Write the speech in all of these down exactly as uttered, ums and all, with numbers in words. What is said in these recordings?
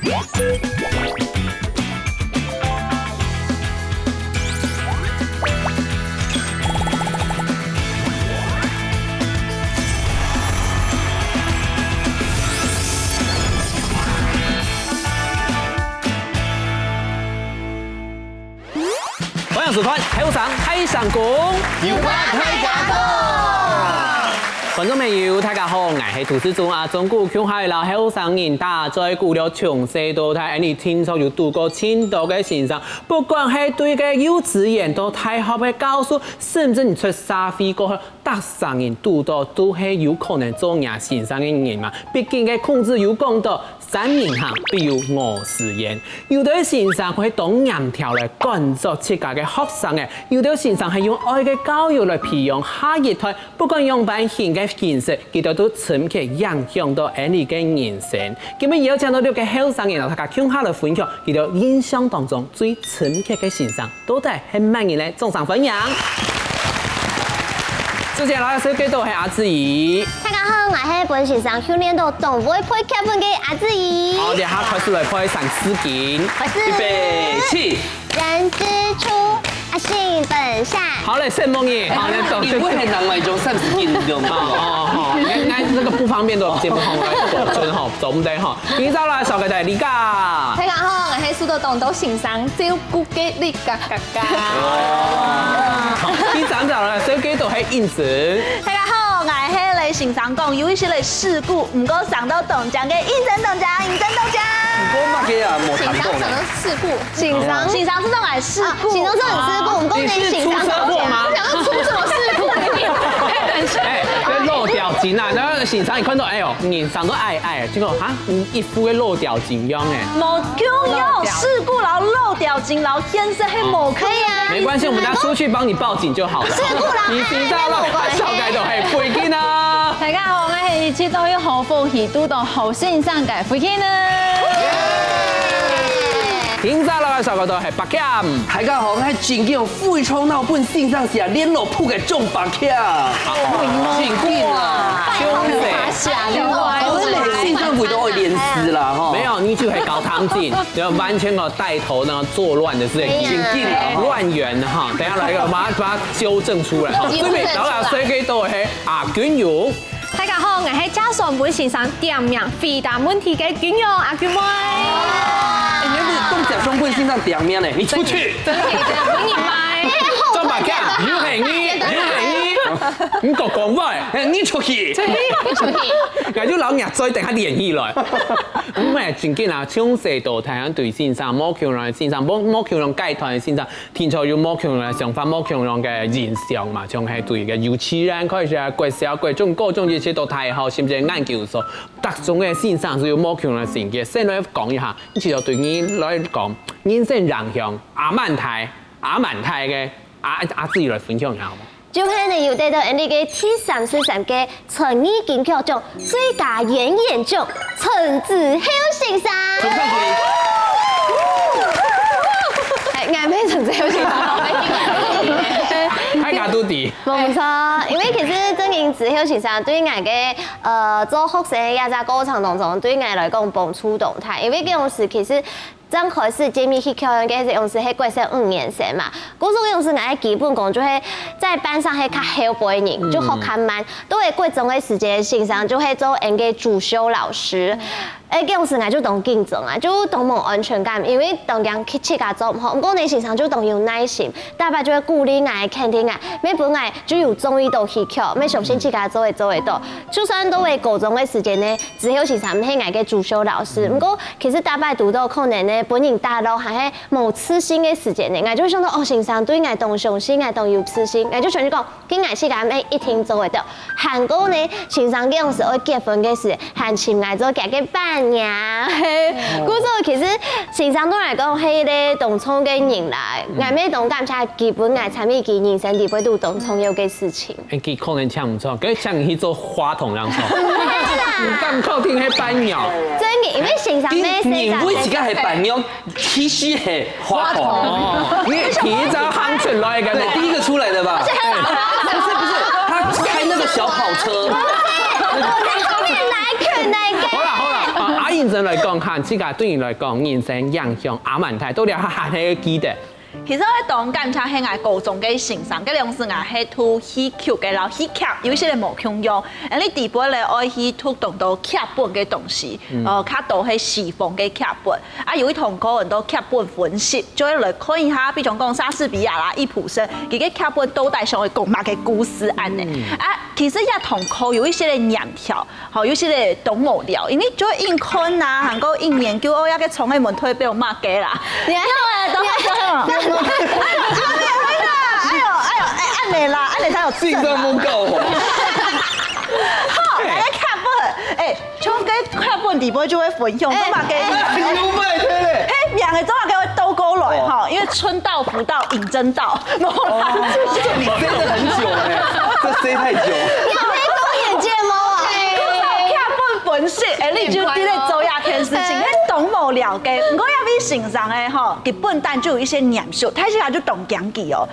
歡迎收看《後生大聲公》，有話大家講。觀眾朋友，大家好，𠊎係主持人阿忠牯，共下摎後生人打嘴鼓了，從細到大，𠊎俚定著有堵過盡多个先生，不管係對个幼稚園到大學个教授，甚至你出社會過後， 逐儕人堵著都係有可能做若先生个人嘛。畢竟該孔子有講著，「三人行，必有我師焉。」有兜先生會當嚴條來管著自家个學生仔，有兜先生係用愛个教育來培養下一代，不管仰般形个形式，佢兜都深刻影響著𠊎俚个人生。今晡日邀請著六個後生人，摎大家共下來分享佢兜印象當中最深刻个先生。 到底係麼人呢？掌聲歡迎！首先來紹介到係阿志怡。大家好，𠊎係分先生訓練到當會背劇本个阿志怡。好，這下開始來背三字經。開始。預備，起！人之初，啊，性本善。好嘞，承蒙你。好，那走，你不會很難買一種三字經，你懂嗎？哦，哦，哦，那，那，那個不方便在節目上來保存哈，做毋得哈。今朝來紹介个係李佳。大家好，𠊎係受到當多先生照顧个李佳佳佳。好，第三條來紹介到係映辰。大家好，𠊎係來先生講有一息仔世故，毋過生到當靚个映辰當靚，映辰當靚。毋過麼个啊，無談到呢。先生成了世故。先生，先生知道𠊎世故。啊，先生知道你世故，毋過你係先生當靚。你是出車禍嗎？想要出什麼事故？你很膽小。哎，這老掉筋啊，然後先生一看到，哎喲，你生到矮矮，結果哈，你一副个老掉筋樣哎。無共樣，世故摎老掉筋摎現實係無共樣。可以啊。沒關係，我們等下出去幫你報警就好了。世故啦，你知道了，哎，紹介到係背景啊。大家好，𠊎係一直都有好福氣，堵到好先生个背景呢。今朝摎大家紹介到係 白劍。大家好，𠊎係真經非常惱分先生寫聯絡簿个鍾白劍。真經啊，拜託你寫聯絡簿。𠊎等先生為著愛聯繫啦，吼。沒有，你就係搞堂警，就完全哦帶頭那個作亂的事情，真經啊，亂源哈。等一下來一個，把它把它糾正出來哈。糾正出來。最尾，然後來紹介到係阿君勇。 大家好，𠊎係正常分先生點名回答問題个君勇阿君妹。哎，你不是當正常分先生點名呢？你出去！真的，真的，分你買。鍾白劍，又係你，又係你，你講講話，哎，你出去！出去，你出去。𠊎就摎若嘴等下連起來。毋係，真經啊，從細到大，對先生，無共樣个先生，無，無共樣階段个先生， 定著有無共樣个想法，無共樣个印象嘛，像係對个幼稚園開始啊，國小、國中、高中，一直到大學，甚至研究所，逐種个先生都有無共樣个性格。先來講一下，你知道對你來講，人生影響阿蠻大、阿蠻大个，阿，阿志怡來分享一下好無？ 就係呢，有得到𠊎俚个第三十三屆傳藝金曲獎最佳演員獎，陳子厚先生。掌聲鼓勵。哎，𠊎乜陳子厚先生。大家都知。無錯，因為其實真經子厚先生對𠊎个，呃，做學生个這隻過程當中，對𠊎來講幫助當大，因為該當時其實 正開始接觸戲曲个，該時係國小五年生嘛。故所該時𠊎个基本功就係在班上係較後背人，就學較慢。到了國中个時節，先生就係做𠊎个主修老師。哎，該時𠊎就當緊張啊，就當無安全感，因為當驚自家做毋好。毋過呢，先生就當有耐心，逐擺就會鼓勵𠊎、肯定𠊎，乜分𠊎就有中意到戲曲，乜相信自家做會做會到。就算到了高中个時節呢，子厚先生毋係𠊎个主修老師，毋過 其實逐擺堵到可能呢，分人打落還係無自信个時節呢，𠊎就會想到，哦，先生對𠊎當相信，𠊎當有自信，𠊎就想去講，該𠊎自家乜一定做會到。還過呢，先生該當時愛結婚个時，還請𠊎做佢个伴娘。故所其實先生對𠊎來講係一個當重个人啦，𠊎乜當感謝佢分𠊎參與佢人生裡背肚當重要个事情。 哎，佢可能請毋著，可以請你去做花童，恁樣做。毋敢確定係伴娘。真个，因為先生乜係人會自家係伴娘，其實係花童。哦，你提早行出來个。對，第一個出來的吧？不是不是，他開那個小跑車。我在後面來，看那個。好啦好啦，啊，認真來講，哈，自家對你來講，人生影響也蠻大，到底還還會記得？其實𠊎當感謝係𠊎高中个先生，該量時𠊎係讀戲曲个，然後戲劇有一些無共樣，恁樣底背咧愛去讀當多劇本个東西，呃，較多係西方个劇本。啊，有一堂課很多劇本分析，就會來看一下，比如講莎士比亞啦、易卜生，佢个劇本到底想愛講麼个故事恁樣。啊，其實這堂課有一些个念頭， 吼，有時咧當無聊，因為就硬看啊，還過硬研究，哦，該个窗个門代表麼个啦。你還有欸，等會，等會。哎呦，哎呦，哎，恁樣啦，恁樣才有正啊。信息不夠吼。吼，來个劇本，哎，像个劇本底背就會分享，哎，做麼个？哎，有賣的嘞。嘿，兩个做麼个會倒過來吼，因為春到福到引申到，無啦。哦，這你塞了很久了，這塞太久。你還沒公演節目啊？ 劇本分析，哎，你就你咧做這件事情，哎，該當無聊个。毋過這位先生个吼，佢本身就有一些念頭，但是佢就當驚奇哦。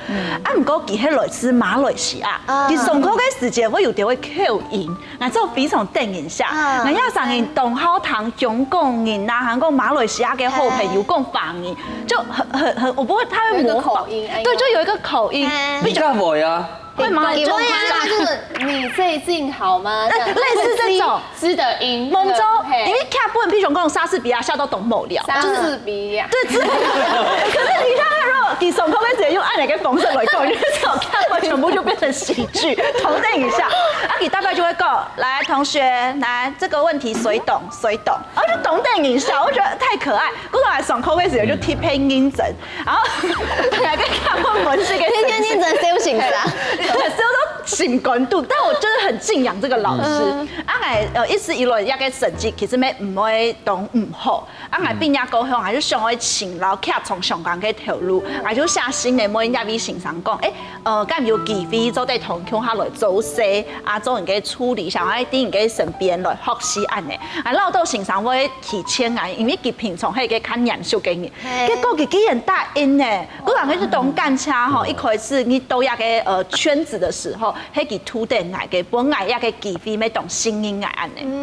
啊，毋過佢係來自馬來西亞，啊，佢上課个時節會有點會口音，𠊎就非常得人惜。啊，𠊎也常常當好聽香港人啊，還有馬來西亞个好朋友講華語，就很很很，我不會，他會模仿，有一個口音，哎呦，對，就有一個口音，哎，你較會啊。 會嗎？你問他就是你最近好嗎？這樣，類似這種。詩的音，沒錯，嘿。因為劇本，譬如講莎士比亞寫到當無聊，莎士比亞。對，之類的。可是你看他如果你上課會直接用恁樣个方式來講，你就知道劇本全部就變成喜劇，同等一下。啊，佢大概就會講，來，同學，來，這個問題誰懂？誰懂？然後就同等一下，我覺得太可愛。我本來上課个時候就特別認真，然後大家看我們這個天天認真修行啥？ 對，所以我都心肝肚，但我就是很敬仰這個老師。嗯。啊，𠊎，呃，一直以來這個成績其實乜毋會當毋好。啊，𠊎畢業過後，𠊎就想愛尋摎劇場相關个頭路，𠊎就寫信來問這位先生講，誒，呃，敢有機會做得同共下來做事啊，做你个助理，想愛在你个身邊來學習恁樣。啊，恅著先生會提拔𠊎，因為佢平常係一個較嚴肅个人，嘿。結果佢竟然答應呢。 𠊎人係當感謝吼，一開始你到這個，呃，圈子的時候，係佢渡等𠊎个，分𠊎這個機會，乜當信任𠊎恁樣。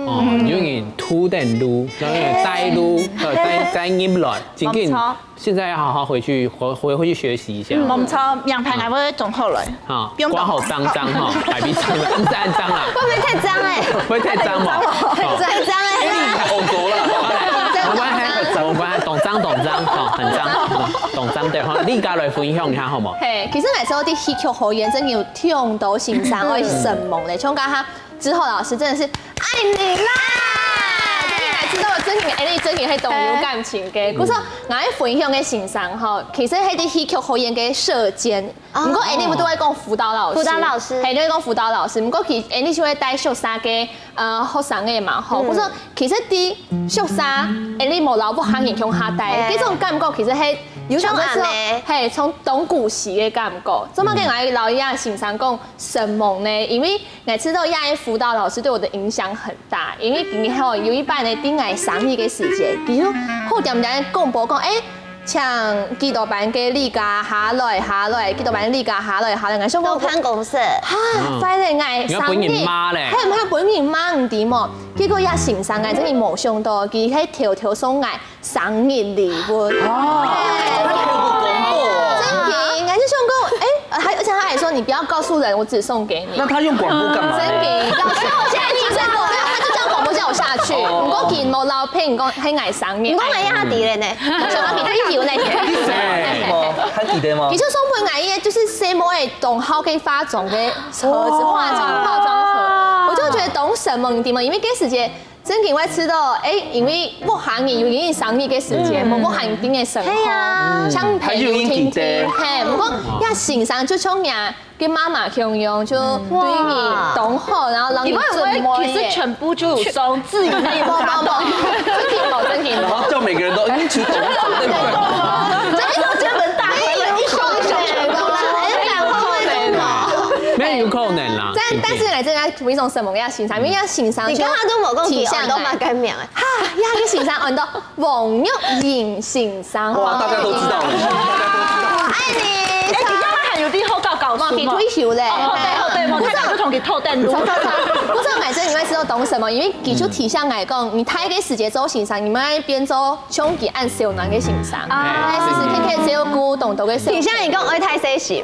哦，有人渡等路，然後帶路，呃，帶，帶入來，真緊。沒錯。現在要好好回去，回，回，回去學習一下。沒錯，明天𠊎會轉過來。好，不用等。掛好章章哈，還比章，毋使恁章啦。會不會太髒欸？會太髒嘛？太髒欸。哎，你太歐洲了。我們還很髒，我們還懂章懂章，好，很髒，懂章的哈。你家來分享一下好無？嘿，其實每次我對戲曲好演，真的有聽到先生會承蒙嘞，像剛剛之後老師真的是愛你啦。你來知道真的，哎，你真的係當有感情个。可是我愛分享个先生吼，其實係對戲曲好演个社監， 毋過，哎，你毋都會講輔導老師，輔導老師。嘿，你會講輔導老師，毋過其，哎，你就會帶宿舍个，呃，學生个嘛，吼。嗯。我說，其實對宿舍，哎，你無摎屋下人共下帶，嘿。這種感覺其實係有時候像恁呢。嘿，像當古時个感覺。做麼个𠊎摎這先生講承蒙呢？因為𠊎知道這個輔導老師對我的影響很大，因為以後有一擺呢，在𠊎生日个時節，佢就好恬恬廣播講，哎， 請幾多班个李家下來，下來，幾多班李家下來，下來，𠊎想講，都辦公室。哈，嗯。壞了，𠊎生日，你要分人罵嘞。嘿，毋係分人罵，你知無？結果這先生啊，真的無想到，佢還偷偷送𠊎生日禮物。啊，他有個廣播哦。真的，𠊎就想講，哎，還，而且他還說，你不要告訴人，我只送給你。那他用廣播幹嘛？真的，告訴我現在聽這個，沒有，他就叫廣播叫我下去。哦。毋過佢無摎別人講，係𠊎生日。毋過𠊎也知咧呢。 想講佢退休呢。你記得嗎？佢就送分𠊎一個，就是細妹仔當好个化妝个盒子，化妝，化妝盒。我就覺得當承蒙，你知無？因為該時節正經會知道，哎，因為屋下人有人生日个時節，嗯。無屋下人个生活，係啊。像朋友聽聽，還有人記得。嘿，毋過這先生就像𠊎 跟媽媽共樣，就對你當好，然後讓你準備耶。你會不會其實全部就有裝自己那一個卡包？真的無，真的無。然後叫每個人都，嗯，去走走，對不對？這時候鍵門打開了，一雙小拳頭，哎，然後那種。沒有可能啦，但，但是來這個非常什麼樣形象？因為要形象就你剛剛都沒有跟我提，提上來。哦，都蠻幹妙哎。哈，要一個形象，很多 王玉瑩先生。哇，大家都知道了，大家都知道。愛你。哎，你看他還有立後槓槓，無，佢退休咧。哦，對，哦，對，無，大家都同佢偷等路。不是，買生你會知道懂什麼？因為佢就提醒來講，你大个時節做先生，你毋愛變做像佢恁小人个先生，啊。愛時時刻刻照顧當多个小朋友。提醒你講，愛大細心。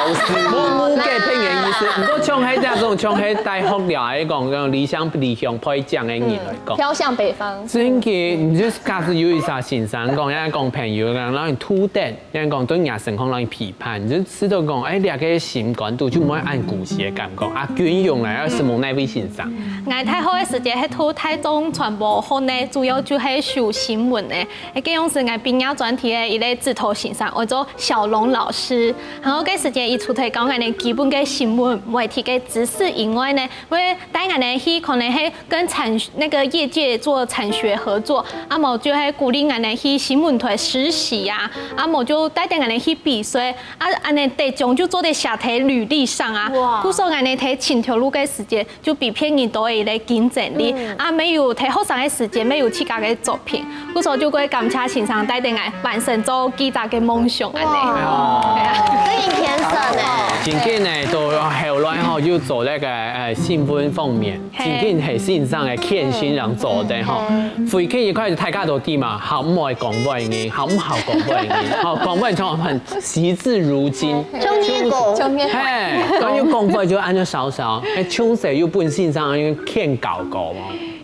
老師，我我个朋友意思，毋過像係這種，像係大學了，還講，講離鄉離鄉背井个人來講，飄向北方。真个，你就假使有一儕先生講，人家講朋友，然後你突然 人講對若身項讓你批判，你就知道講，哎，這个心肝肚就毋會恁孤栖个感覺。啊，君勇來，要承蒙哪位先生？𠊎大學个時節係讀大眾傳播學呢，主要就係修新聞个。該樣時𠊎畢業專題个一個指導先生，安到小龍老師。然後該時節佢除忒教𠊎等基本个新聞媒體个知識以外呢，會帶𠊎等去可能係 跟產那個業界做產學合作，啊無就係鼓勵𠊎等去新聞台實習啊，啊無就帶等𠊎等去比賽，啊恁呢得獎就做得寫在履歷上啊。哇。故所𠊎等在尋頭路个時節，就比別人多一個競爭力，嗯。啊乜有在學生个時節，乜有自家个作品，故所就會感謝先生帶等𠊎完成做記者个夢想恁呢。哇。對啊。真有天分呢。真緊呢，到後來吼，又做那個呃新聞方面。 真緊係先生个牽線人做个吼。嗯。回去一開始大家都知嘛，好毋好講話个，好毋好講話个，好講話就很惜字如金。中年狗。中年狗。嘿，關於講話就恁樣少少，哎，從細有分先生恁樣牽教過無？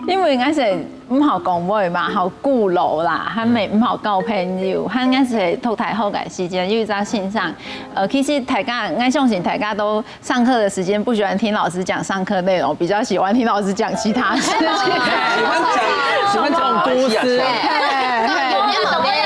因為𠊎係毋好講話嘛，好顧老啦，還沒毋好交朋友，還𠊎係讀大學个時間，有一隻先生，呃，其實大家，𠊎相信大家都 上課的時間不喜歡聽老師講上課內容，比較喜歡聽老師講其他事情。喜歡講，喜歡講故事。嘿，嘿。有沒有？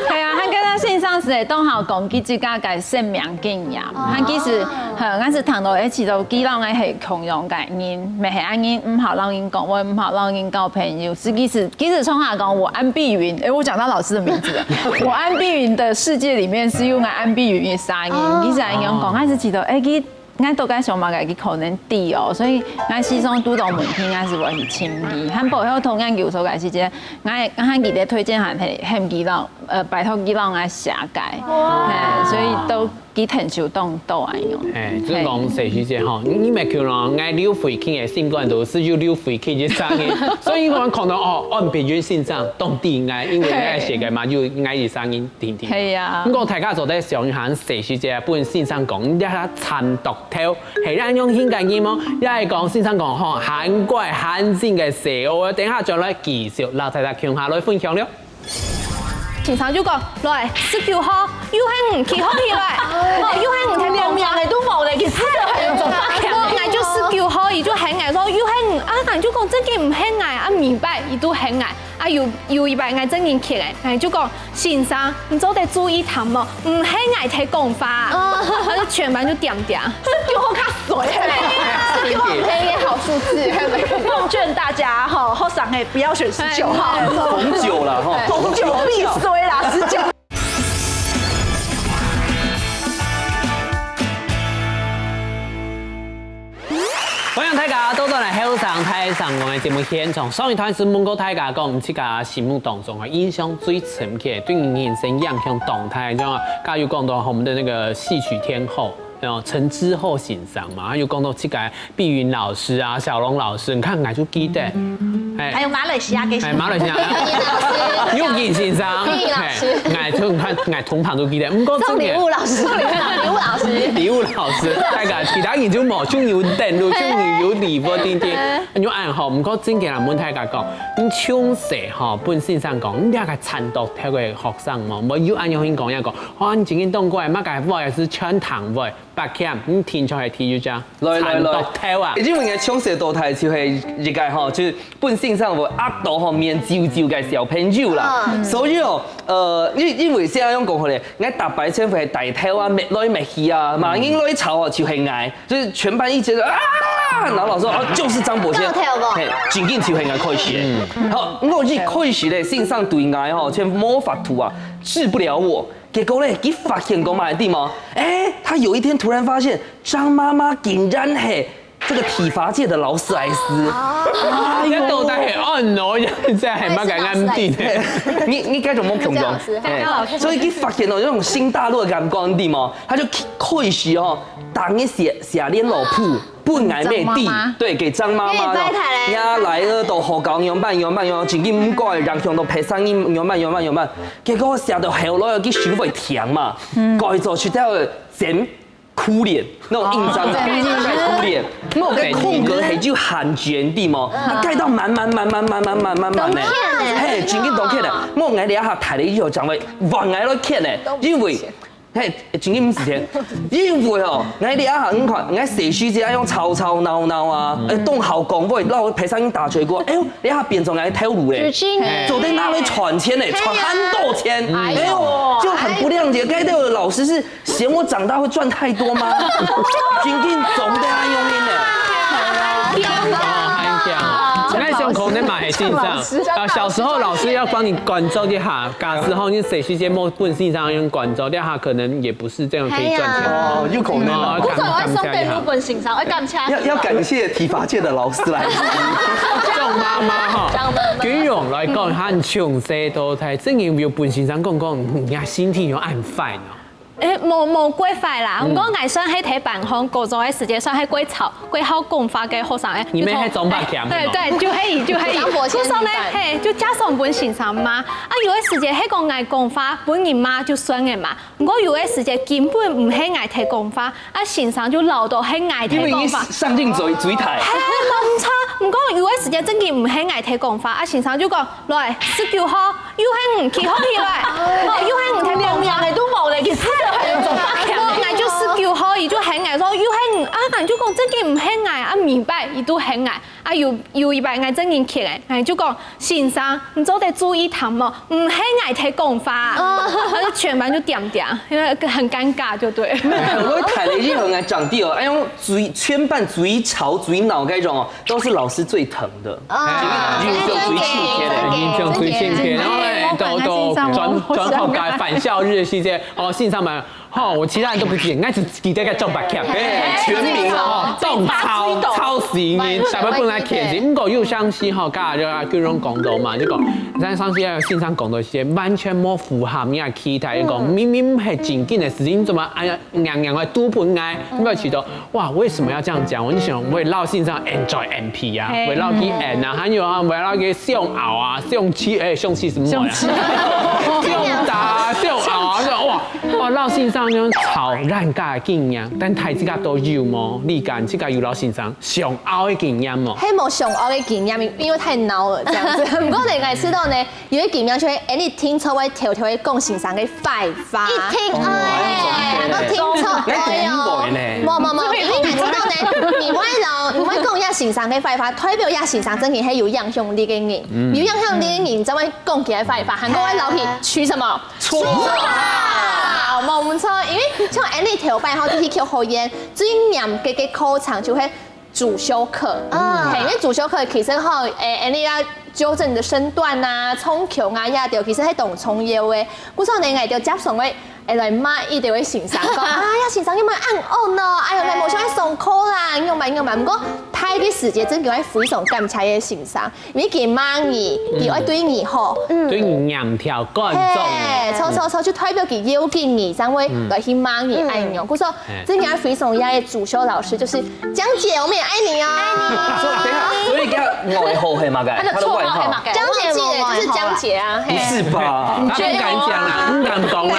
對啊，還跟他線上時，當好講佢自家个生命經驗。哦。還其實，嘿，𠊎係談到一起都，佢摎𠊎係共樣个人，乜係恁樣，毋好摎人講話，毋好摎人交朋友。係其實，其實從下講，我安碧雲，哎，我講到老師的名字了。我安碧雲的世界裡面是用安碧雲的聲音，哦。其實恁樣講，但是其實，哎，佢 𠊎到該想嘛，佢可能知哦，所以𠊎時常堵到問題，𠊎係會去尋佢。還包括同研究所个時間，𠊎，𠊎還記得推薦函係喊佢摎，呃，拜託佢摎𠊎寫个。哇。嘿，所以都佢疼手動到恁樣。哎，就講細時節吼，你，你莫講咯，𠊎溜飛機个心肝肚係有溜飛機个聲音，所以我看到哦，安碧雲先生當知𠊎，因為𠊎寫个嘛，有𠊎个聲音。 定定。係啊。毋過大家做得想一下，細時節分先生講，你這下顫剁頭，係恁樣形个人無？也係講先生講吼，還乖還精个細，我等下轉來繼續摎大家共下來分享了。先生就講，來，十九號，又喊你企好起來，哦，又喊你聽講，兩个都無咧，其實。𠊎就十九號，佢就喊𠊎說，又喊你，啊，𠊎就講，真个毋喊𠊎，啊，明白，佢都喊𠊎。 啊，有，有一擺𠊎正經氣咧，𠊎就講，先生，你做得注意聽無？毋係𠊎在講話。哦。佢就全班就恬恬。十九號較衰。十九號毋係一個好數字。奉勸大家吼，學生欸，不要選十九號。紅酒啦吼。紅酒必衰啦，十九。 歡迎大家倒轉來後生大聲公个節目現場。上一段係問過大家講，自家心目當中啊，印象最深刻，對你人生影響當大，像啊，剛剛有講到我們的那個戲曲天后，然後陳之後先生嘛，有講到自家碧雲老師啊、小龍老師，你看，𠊎就記得，哎，還有馬來西亞个，哎，馬來西亞，玉英先生，玉英老師，哎，𠊎就，你看，𠊎通通都記得。毋過重點，李武老師，李武老師，李武老師，大家其他人就無，就有等路，就有禮物定定。你就恁好，毋過正經來問大家講，你從細吼，分先生講，你這個顫剁頭个學生無？無有恁樣去講，人家講，哇，你正經當乖，麼个話也係全聽話。 八強，你聽出來第一隻，來，來，來。顫剁頭啊！因為𠊎從細到大就係一個吼，就係分先生會壓到吼面皺皺个小朋友啦。嗯。所以哦，呃，因，因為這樣講好咧，𠊎逐擺全部係帶頭啊，搣來搣去啊，嘛，嗯。人來吵哦，就係𠊎，就是全班一直說啊，然後老師說，哦，就是張伯謙。到頭無？嘿，正經就係𠊎開始个。嗯。好，𠊎一開始咧，先生對𠊎吼，全無法度啊，治不了我。 結果咧，佢發現講麼个知無？哎，他有一天突然發現，張媽媽竟然係這個體罰界的勞斯萊斯。啊，這到底係哦，哦，這還蠻敢安定的。你你該怎麼窮窮？這樣子哎，所以佢發現了那種新大陸的感官地嘛，他就開始哦，當一寫寫聯絡簿，不愛妹弟，對，給張媽媽咯。給你太太嘞呀，來了都好搞，樣辦樣辦樣，正經毋過，然後都陪上你樣辦樣辦樣辦，結果寫到後來，佢手會疼嘛，改做去到剪。 哭臉，那種印章啊，蓋哭臉，那種該空格還就很尖的嘛，啊蓋到滿滿滿滿滿滿滿滿滿呢，嘿，正經當欠的。莫𠊎這下大了以後，將會往𠊎來欠的，因為，嘿，正經毋係錢，因為哦，𠊎這下你看，𠊎細時節愛用吵吵鬧鬧啊，哎，當好講話，然後陪上你打嘴鼓，哎呦，這下變成𠊎頭路嘞，做得拿來賺錢嘞，賺很多錢，哎呦，就很不諒解，該個老師是 嫌我長大會賺太多嗎？正經總得恁樣呢。哦，還講，那像可能嘛，還欣賞。啊，小時候老師要幫你管教一下，假使吼你細時節無本身上用管教，這下可能也不是這樣可以賺錢。哎呀哦，有可能啊。哦，感感謝一下。本先生，愛感謝。要要感謝體罰界的老師來。像媽媽哈，像媽媽君勇來講，他很窮，這都太正經有本先生講講，人家身體有恁壞呢。 誒，無無過壞啦，毋過𠊎算係在班上高中个時節，算係過吵、過好講話个學生誒。你們還裝白強對對，就係就係，當無先就算呢生，嘿，就假裝分先生罵。啊，有个時節係講𠊎講話分人罵就算个嘛，毋過有个時節根本毋係𠊎在講話，啊，先生就鬧到係𠊎在因為你講話。上鏡嘴嘴台。嘿，無錯。毋過有个時節正經毋係𠊎在講話，啊，先生就講，來，十九號，又係你企好起來，哦，又係你在講話。兩个都無咧，其實還有種哦，𠊎就十九號，佢就喊𠊎說，又喊𠊎，啊，𠊎就講，正經毋喊𠊎，啊，明白，佢都喊𠊎。啊，有有一擺，𠊎正經去咧，𠊎就講，先生，你做得注意聽無？毋喊𠊎在講話。啊，就全班就恬恬，因為很尷尬，就對。我大了以後，𠊎長大哦，哎呦，最全班最吵最鬧該種哦，都是老師最疼的。啊印象最深刻的。印象最深刻，然後呢，都都轉轉頭改返校日的時節，哦，先生們，吼，我其他人都不記得，應該只記得該裝白強。哎，全民哦。哦，當吵吵死人，大家本來譴責，毋過又相信吼，剛才就啊，君勇講到嘛，就講，咱上次啊，先生講到一些完全無符合你的期待，講明明係正經的事情，怎麼哎呀，樣樣來堵分𠊎，你有試著 哇，為什麼要這樣講？我就想，𠊎老先生enjoy M P啊，嘿𠊎老佢演啊，還有啊，𠊎老佢想拗啊，想氣，哎，想氣什麼呀？想打，想拗啊，哇，哇，老先生那種吵爛架的經驗，但大家都有無？你敢自家有老先生想拗的經驗無？係無想拗个經驗，因為太鬧了，這樣子。毋過呢，𠊎知道呢，有个經驗就係，哎，你聽錯，會偷偷个講先生个壞話。一定愛，哎，聽錯，那哎呦聽不懂呢。無無無，因為𠊎知道呢，你會老，你會講一下先生个壞話，代表一下先生正經係有影響力个人，有影響力个人，你才會講佢个壞話，還講會老去取什麼？錯。啊，無毋著，因為像𠊎等頭擺吼，就去學校演，最嚴格个課程就係主修課。啊嘿，因為主修課其實吼，誒，𠊎等要糾正你的身段啊、唱腔啊，這兜其實係當重要个。故所呢，𠊎就接上个，誒，來罵一兜个先生，講，哎呀，先生，你莫恁惡哦，哎喲，你無想愛上課啦，你用嘛，你用嘛。毋過，大个時節，正經愛非常感謝个先生。 因為佢罵你，佢愛對你好。對你嚴條管重。嘿，錯錯錯，就代表佢要緊你，正會來去罵你，愛你哦。故所，真正非常愛个主修老師就是江姐，我們也愛你哦。所以等一下，所以叫外號係麼个？他的綽號係麼个？他的外號。江姐，就是江姐啊，嘿。不是吧？他不敢講啦，不敢講啦。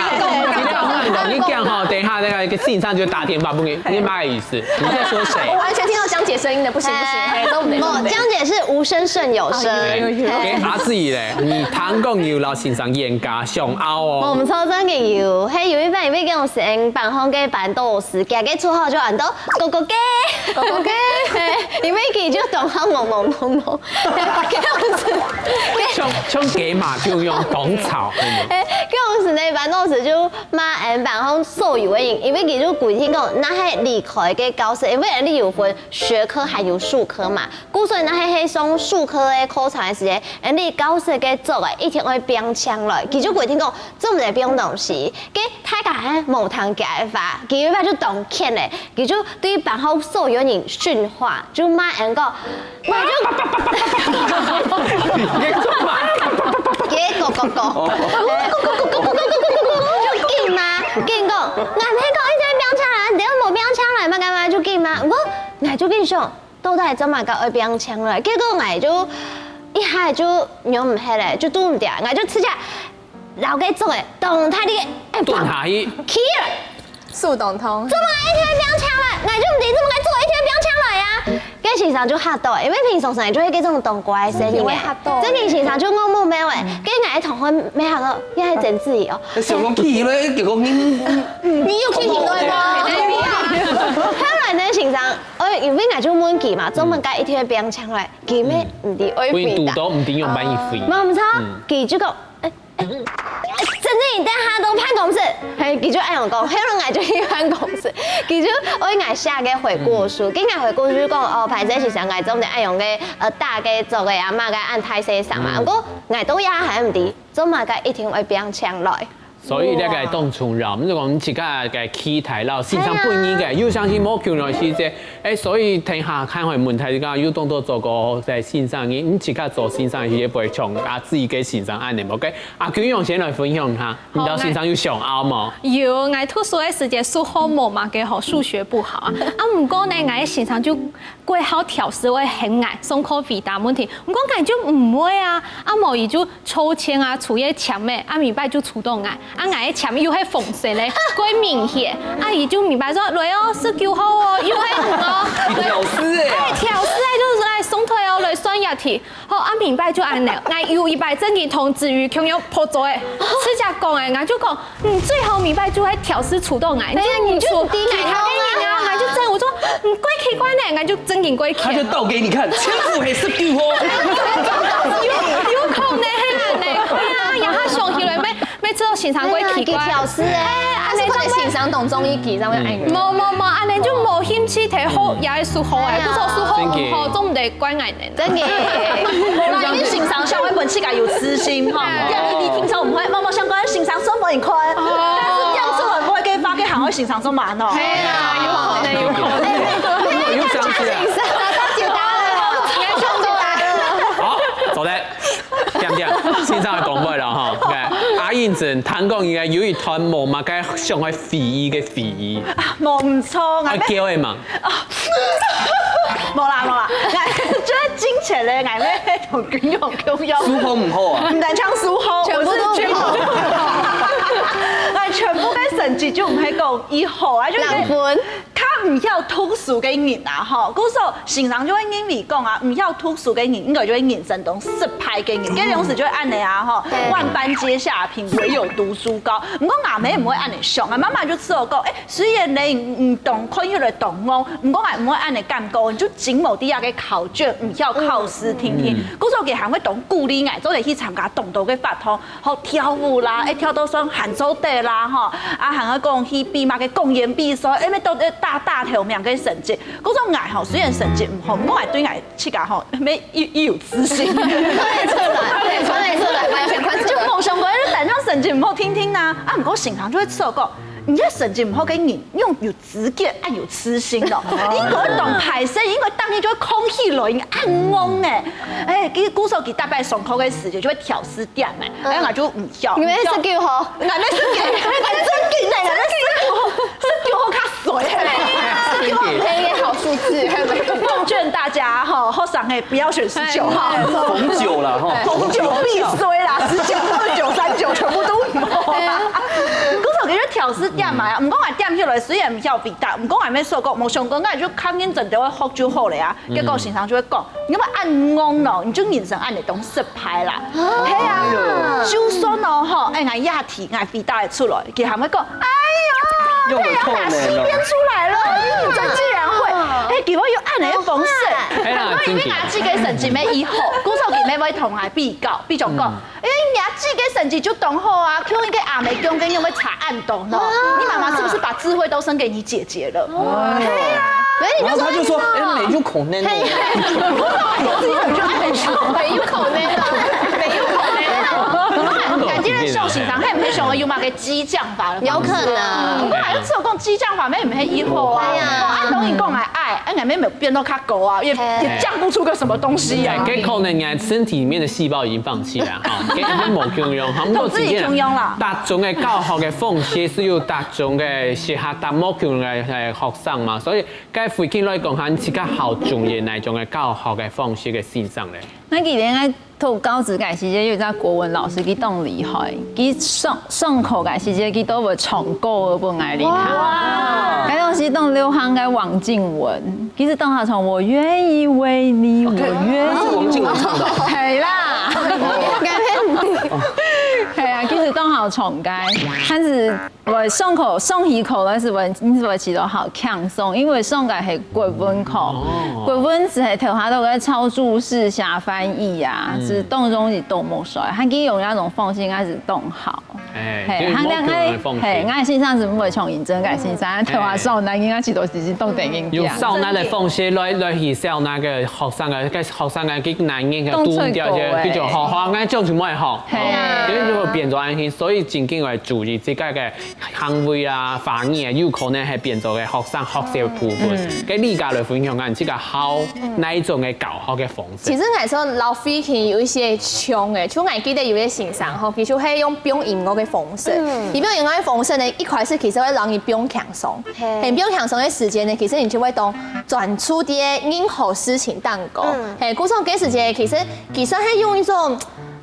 你這樣吼，等一下那個先生就打電話分你，你麼个意思？你在說誰？我完全聽到江姐聲音的，不行不行，哎，都沒無，江姐是無聲勝有聲。哎，OK，阿志咧，你聽講有老先生冤家，想拗哦。無毋著，真个有，係有一擺，因為該時班上个班導師，佢个綽號就安到哥哥雞。哥哥雞。因為佢就當好懵懵懂懂，該時，像像雞嫲共樣當吵，該時呢，班導師就罵𠊎等班上所有个人，因為佢就規定講，若係離開个教室，因為𠊎等有分學科還有術科嘛， 故所呢，係係上術科个課程个時節，𠊎等教室个桌仔一定愛放正來，佢就規定講，做毋得放東西。該大家還無聽佢个話，佢个話就當譴咧，佢就對班上所有人訓話，就罵𠊎等講，𠊎就，就緊嘛，緊講，𠊎毋係講一定愛拚青來，你又無拚青來嘛，幹嘛就緊嘛？毋過，𠊎就緊想，到底做麼个愛拚青來？結果𠊎就一下就忍毋核咧，就堵毋牢，𠊎就直接摎該竹仔當大力个，哎，蹲下去，起來。手當痛。做麼个一定愛拚青來？𠊎就毋知做麼个做一定愛拚青來啊！該先生就嚇到，因為平常時就係該種當乖个細人仔，會嚇到這个先生就戇目貓誒，該𠊎个同學乜嚇到，也係曾志怡哦。想講起來，結果你你有去起來嗎？後來呢，先生，哦，因為𠊎就問佢嘛，做麼个一定愛拚青來，佢乜毋知愛為堵回答。到毋知仰般去回。無毋錯，佢就講，哎哎，真正你等下到辦公室，嘿，佢就恁樣講，後來𠊎就去辦公室，佢就愛𠊎寫个悔過書，跟𠊎悔過書就講，哦，歹勢先生，𠊎做毋得恁樣个，呃，打个、捉个啊，罵个恁大聲聲嘛，毋過𠊎到這下還毋知，做麼个一定愛拚青來。所以這个當重要，毋係講你自家个期待啦，先生本人个，有相信無求來是這，哎，所以等下看會問題，你講有當多做過在先生，你你自家做先生，也不會像啊自己个先生恁樣，OK？阿君勇先來分享下，你到先生有想拗無？有，𠊎讀書个時節，數學無麼个好，數學不好啊。啊，毋過呢，𠊎个先生就過好調試會喊𠊎上課回答問題，毋過𠊎就毋會啊。啊，無佢就抽籤啊，抽个籤咩，啊，明擺就抽到𠊎，啊，𠊎个籤又係紅色个，過明顯，啊，佢就明擺說，來哦，十九號哦，又係你哦。挑事哎，哎，挑事哎，就是來上台哦，來算這題。好，啊，明擺就恁樣，𠊎有一擺正經同子瑜共樣拍桌哎，直接講哎，𠊎就講，嗯，最好明擺就係挑事抽到𠊎，你就你就其他个人啊，𠊎就真，我說，嗯，怪奇怪呢，𠊎就正經怪奇。他就倒給你看，籤数係十九號。有有可能係恁樣，對啊，然後想起來，每每次都先生怪奇怪。挑事哎，啊，是可能先生當中意佢，才會愛你。無無無，恁樣就無興趣提好也係數學哎，不過數學毋好，做毋得怪𠊎呢。真个。無啦，因為先生想愛分自家有自信吼，因為你平常毋會，默默想講先生算分你看，但是這樣做會毋會跟發給行會先生做蠻哦？係啊，有可能，有可能。有想起來。大解答了，應該上解答了。好，做得，點點，先生个講話了哈。OK，阿英子，聽講應該有一段無麼个想愛回憶个回憶，無毋錯，啊，𠊎叫个嘛。無啦無啦，𠊎就係進前咧，𠊎咧同君勇共樣。數學毋好啊，毋單淨數學，全部都我是全部都，𠊎全部个成績就毋係講一好啊，就係零分。較毋曉讀書个人啊，吼，故所先生就會認為講啊，毋曉讀書个人應該就係人生當失敗个人，該種時就會恁樣啊，吼，萬般皆下品，唯有讀書高。毋過阿姆毋會恁樣想啊，媽媽就知道講，誒，雖然你你當看起來當戇，毋過𠊎毋會恁樣感覺，你就真無在這个考卷，毋曉考試定定。故所佢還會當鼓勵𠊎，做得去參加當多个活動，學跳舞啦，誒，跳到算還做得啦，吼，啊，還會講去比麼个公園比賽，誒，愛得到大大頭名个成績。故所𠊎吼，雖然成績毋好，毋過𠊎對𠊎自家吼，乜有有自信。看得出來，看得出來，完全看得出來。就無想過，就單淨成績毋好定定啊，啊，毋過先生就會知道講，你這成績毋好个人，用有資格，愛有自信咯。應該當歹勢，應該當你就會囥起來，你恁戇呢。誒，佢故所佢逐擺上課个時節就會挑事點誒，哎，𠊎就毋曉。你們十九號，𠊎咧十九，𠊎咧正經呢，𠊎咧十九號，十九號較衰，十九號。配一個好數字，奉勸大家吼，學生誒，不要選十九號。紅酒啦哈，紅酒必須啦，十九、二九、三九全部都無啦。故所佢就挑事點嘛，毋過𠊎點起來，雖然毋曉回答，毋過𠊎乜說過，無想過，𠊎就較認真地會學就好了啊。結果先生就會講，你莫恁戇咯，你就人生恁樣當失敗啦。係啊，就算哦吼，誒，𠊎這題𠊎回答會出來，佢還會講，哎喲，用了扣呢被他欺騙出來了，你怎麼竟然會？誒，佢會用恁樣个方式。哎呀，因為𠊎自己成績乜已好，故所佢乜會同𠊎比較，比較講，誒，你自己成績就當好啊，就應該阿姆講个，你會差恁多呢？你媽媽是不是把智慧都生給你姐姐了？對啊。然後他就說，哎，沒有可能哦。沒有可能啊，沒有可能啊。感覺上先生，還毋係想要有麼个激將法的方式？有可能。我還是有講激將法，乜毋係以後啊。對啊。我按同你講來愛。哎，哎，俺们没有变到卡狗啊，也嘿。也降不出个什么东西啊。哎，这可能你的身体里面的细胞已经放弃了哈，跟你们没共样哈。不过今天啊，大众的教学的方式是有大众的适合大没共样的学生嘛，所以该回应来讲哈，你自家好中意哪种的教学的方式的先生呢？那今天 讀高職个時節，有一个國文老師，佢當厲害，佢上上課个時節，佢都會唱歌分𠊎聽。哇！該當時當流行个王靖雯，佢係當好唱，我願意為你，我願意。是王靖雯唱的啊？係啦，係啊，佢係當好唱个，但是 我上課上起課个時候，你係會試著好輕鬆，因為上个係國文課，國文就係頭下都在抄註釋、寫翻譯啊，係當容易動目水，還可以用那種方式，應該係當好。哎，嘿，還有某種的方式。嘿，𠊎先生係毋會像認真个先生，頭下少男，應該試著自己當得應有少男的方式來來去笑那个學生个，个學生个，个男人个當脆弱欸。比較好，好，𠊎就毋會好。嘿啊。因為如果變做恁樣，所以正經愛注意自家个 行為啊、發言啊，有可能係變做个學生學習个部分。嗯。該你家來分享下，你自家好哪一種个教學个方式？其實來說，老師可以有一些像个，像𠊎記得有一些先生吼，其實係用放音樂个方式。嗯。佢放音樂个方式呢，一開始其實會讓你放輕鬆，嘿。嘿，放輕鬆个時間呢，其實你就會當專注在任何事情當中。嗯。嘿，故所該時間其實其實係用一種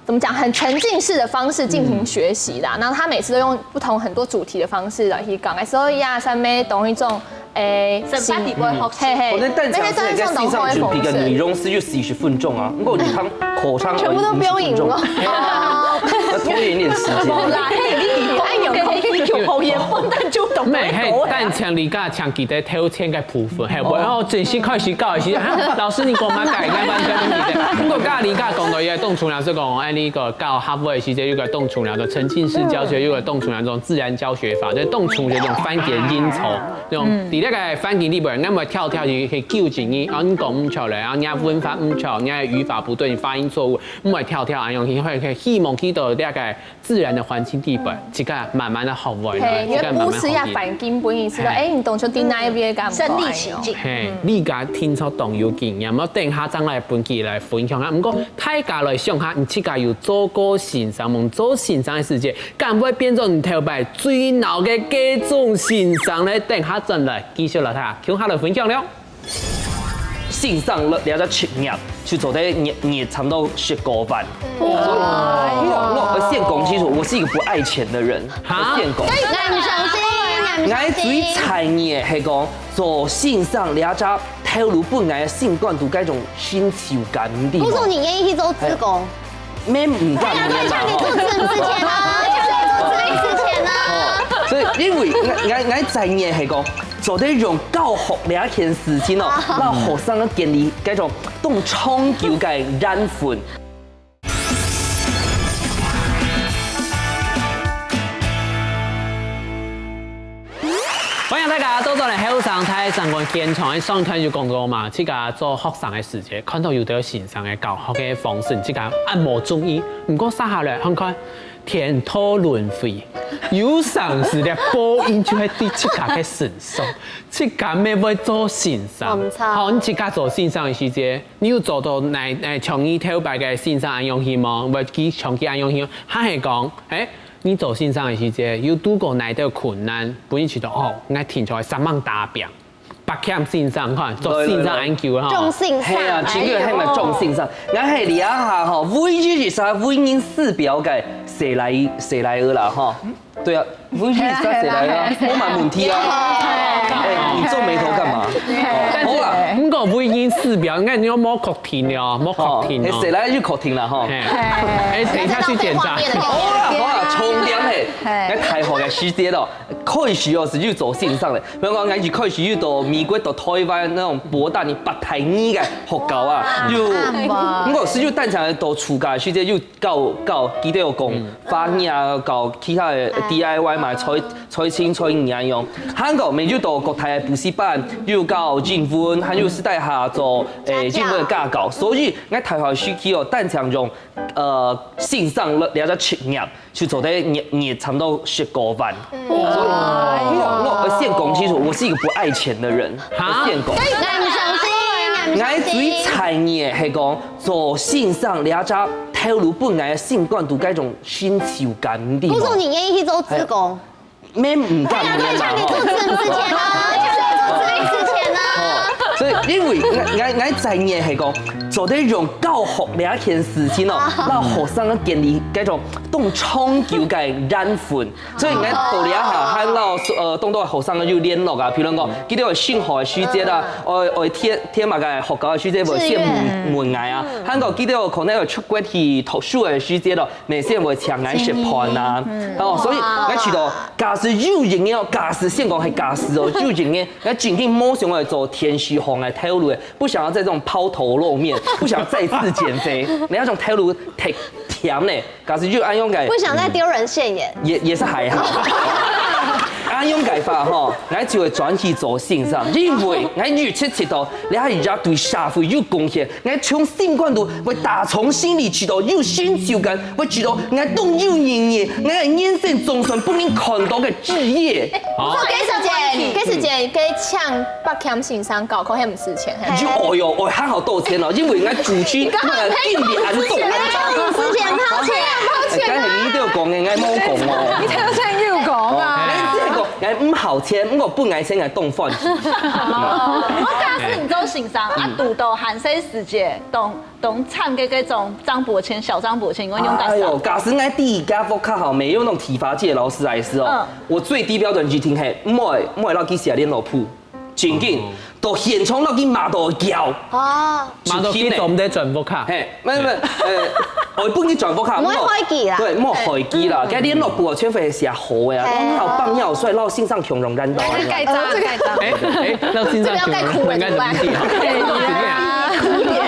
怎麼講，很沉浸式的方式進行學習啦。然後他每次都用不同很多主題的方式來去講，所以啊，上面同一種，誒，生活裡背學習。嘿嘿，可能單淨係該線上準備个內容係有四十分鐘啊，毋過你看課程全部都不用贏了。要拖延一點時間。哎，有空，有空，也不能就懂。毋係，單淨你家長期在頭前个部分，係無？哦，正式開始教个時，啊，老師你講麼个？該完全毋記得。毋過家你家講到一個當重要，係講，哎，你个 教學會時節有個當重要个沉浸式教學，有個當重要種自然教學法，就當重要種番茄音素，種在該个番茄裡背，𠊎會挑挑去去糾正你，啊，你講毋著咧，啊，你文法毋著，你語法不對，你發音錯誤，𠊎會挑挑恁樣去，會會希望去到這個自然个環境裡背，自家慢慢个學會啦，嘿，因為自家慢慢學習。不是要反應，不是說，哎，你懂就在那一邊幹嘛？身臨其境。嘿，你家聽說當有經驗，我等下正來分佢來分享啊。毋過 大家來想下，你自家有做過先生無？做先生个時節，敢會變做你頭擺最惱个該種先生呢？等下轉來繼續摎大家共下來分享了。先生這隻職業，就做得日日差毋多食過飯。哇！我我我先講清楚，我是一個不愛錢的人。哈？我先講。哎，俺毋相信，俺毋相信。𠊎最在意个係講，做先生這隻 透露分𠊎个心肝肚該種成就感个地方。故所你願意去做志工？哎，無，毋敢，哎呀，對，像你做志工之前啊，像你做志工之前啊。哦，所以因為𠊎𠊎𠊎在意个係講，做得用教學這件事情哦，啊。讓學生个建立該種當長久个緣分。 歡迎大家倒轉來後生大聲公現場，上段有講過嘛，自家做學生个時節，看到有兜先生个教學个方式，自家恁無中意。毋過接下來看看，天道輪迴，有成時个報應就係在自家个身上，自家乜會做先生。無錯。好，你自家做先生个時節， 你有做到哪哪像你頭擺个先生恁樣去無？會去像佢恁樣去無？還係講，哎，你做先生个時節，有堵過哪兜困難，分你試著哦，𠊎定著愛煞猛打拚，八強先生，看，做先生恁久了哈。中先生，係啊，真个係嘛中先生。𠊎係這下吼，唯一一儕為人師表个，誰來誰來了啦哈。 對啊，唯一一儕誰來啊？我問問題啊。哎，你皺眉頭幹嘛？哦，好啦。毋過為人師表，你看你又無確定了，無確定哦。哦，係誰來就確定了哈。嘿。哎，等一下去檢查。好啦，好啦，重點係，哎。該大學个時節咯，開始哦，係有做先生个。比如講，𠊎一開始有到美國、到台灣那種博大个八大二个學校啊，哇，有，很棒。毋過係有單淨到暑假時節有 教教佢兜講花藝啊，教其他个D I Y嘛，裁裁青、裁染恁樣。還過每日到各大个補習班，又教英文，還有私底下做誒英文个家教。所以，𠊎大學時期哦，單淨用呃先生這這隻職業，就做得日日差毋多食過飯。所以，我我我先講清楚，我是一個不愛錢的人。哈？我先講。𠊎最在意个係講做先生這隻頭路分𠊎心肝肚該種成就感，你知無？故所你願意去做志工？ 咩毋敢念啦吼。你做志工之前呢？你做志工之前呢？吼，所以因為𠊎𠊎𠊎在意个係講，做得用教學這件事情哦，讓學生建立該種當長久个緣分。所以𠊎到這下，還老呃當多學生有聯絡啊，譬如講，佢兜有上課个時節啦，愛愛填填麼个學校个時節會先問問𠊎啊，還有佢兜可能有出國去讀書个時節咯， 每次會請𠊎食飯啊。哦，所以𠊎知道，假使有閒个哦，假使先講係假使哦，有閒个，𠊎真經無想愛做電視行个頭路，不想要在這種拋頭露面，不想要再次減肥，你那種頭路忒甜呢。假使有恁樣个，不想再丟人現眼。也也是還好。恁樣个話吼，𠊎就會轉去做先生，因為𠊎預測知道，你還要對社會有貢獻， 𠊎從心肝肚會打從心裡知道有成就感，會知道𠊎當有意義，𠊎个人生總算分人看到个職業。好，該時節，該時節，該請北京先生教課，係毋使錢，係。就哦喲，哦，還好多錢哦，因為𠊎主持，你看，那個經理還是做還是做。時間拋錢，拋錢啊！該係你都有講个，𠊎無講哦。你頭先有講啊？哦，𠊎只係講，𠊎毋好錢，毋過分𠊎錢，𠊎當歡喜。哦，我假使你做先生，啊，堵到還細時節，當 當慘个該種張伯謙、小張伯謙，你會用得上。哎喲，假使𠊎第一間屋下吼，沒有那種體罰界的老師來說哦，嗯。我最低標準一定係，毋會毋會落去寫聯絡簿，真緊，哦。到現場落去罵到叫。哦。罵到佢做毋得轉屋下。嘿，毋毋，呃，我本來轉屋下，毋會害佢啦。對，毋會害佢啦，嗯。該聯絡簿全部係寫好个啊，嘿。然後放尿，所以老先生共樣感到。該張，該張。哎哎，老先生共樣應該怎麼地哈？這個要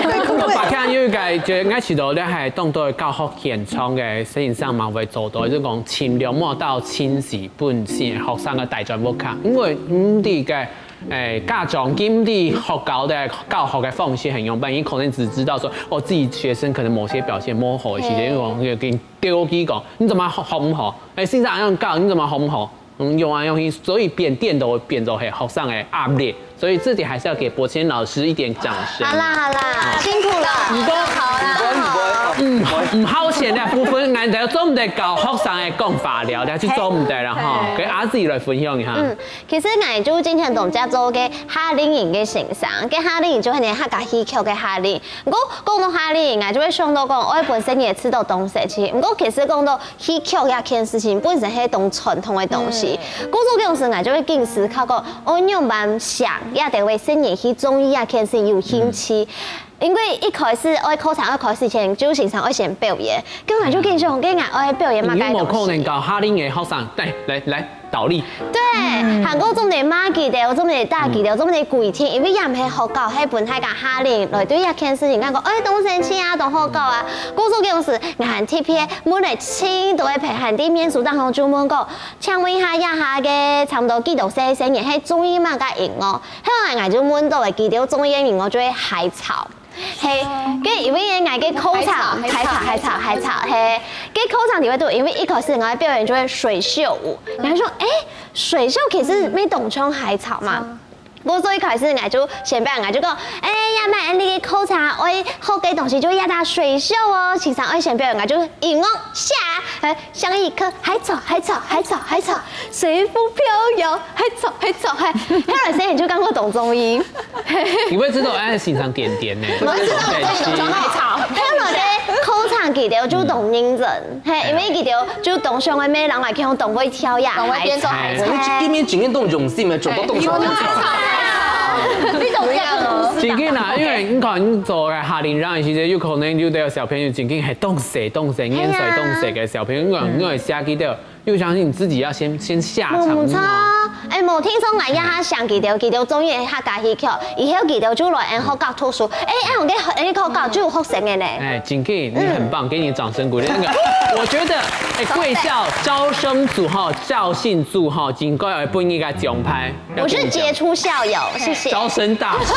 蓋苦了，怎麼辦？ 我白天有一個，就𠊎試到咧，係當多教學現場个先生嘛會做到，就講盡量莫到親子本身學生个大專屋下，因為毋知个，誒，家長佢毋知學校个教學个方式係樣般，佢可能只知道說，哦，自己學生可能某些表現無好个時節，嗯。因為我有跟丟佢講，你怎麼學學毋好？誒，先生恁樣教，你怎麼學毋好？ 嗯，用啊用去，所以變，顛倒變做係學生个壓力，所以這點還是要給伯謙老師一點掌聲。好啦好啦，辛苦了。毋過，好啦，毋過，毋過，好。嗯，毋好錢个部分，𠊎等做毋得教學生个講法了，了就做毋得了哈。嘿。給阿姊來分享一下。嗯，其實𠊎就今天同大家做个夏令營个先生，个夏令營就係客家戲曲个夏令營。毋過講到夏令營，𠊎就會想到講，𠊎本身也知道東西去。毋過其實講到 戲曲這件事情本身係當傳統个東西。嗯。故所該時𠊎就會緊思考講，哦，仰般想也得為細人去中意這件事情有興趣。嗯。因為一開始愛課程愛開始前，就先生愛先表演，該𠊎就緊想，該𠊎愛表演麼个東西。你有無可能教下令个學生，來來來，倒立？對，嗯。還過做毋得罵佢兜，做毋得打佢兜，嗯。做毋得規定，因為也毋係學校，係分大家下令來對這件事情，感覺，哎，當生趣啊，當好搞啊。故所該時 𠊎還特別問了盡多个朋友，在面書當中就問講，請問一下，這下个差不多幾多歲个細人係中意麼个音樂？後來𠊎就問到个，佢兜中意个音樂就係海草。嘿，該因為𠊎个課程，海草，海草，海草，海草，嘿，該課程裡背都，因為一開始𠊎个表演就係水袖舞，然後說，誒，水袖其實乜當像海草嘛。 故所一開始𠊎就先表演，𠊎就講，哎呀，買恁樣个課程，愛學个東西就愛打水袖哦。先生愛先表演，𠊎就音樂下，哎，像一棵海草，海草，海草，海草，隨風飄搖，海草，海草，海。後來細人就感覺當中意。你會知道，哎，先生點點呢。我知道，我知道，海草。後來个課程佢兜就當認真。 嘿，因為佢兜就當想愛買人來看，當會跳呀，當會變做海草。哎，你今年今年當用心个，做到當想。哎，你怎麼樣哦？真个啦，因為你看，你做个夏令營，其實有可能有的小朋友真个係當細、當細、年歲當細个小朋友，因為因為寫佢兜，又相信你自己要先先下場。無錯，哎，無聽說𠊎也下想佢兜，佢兜中意个客家戲曲，以後佢兜就來俺學校讀書，哎，俺个俺个學校就有學生个呢。哎，真个，你很棒，給你掌聲鼓勵。那個，我覺得，哎，貴校招生組哈，教信組哈，應該要分一個獎牌。我是傑出校友，謝謝。招生大使，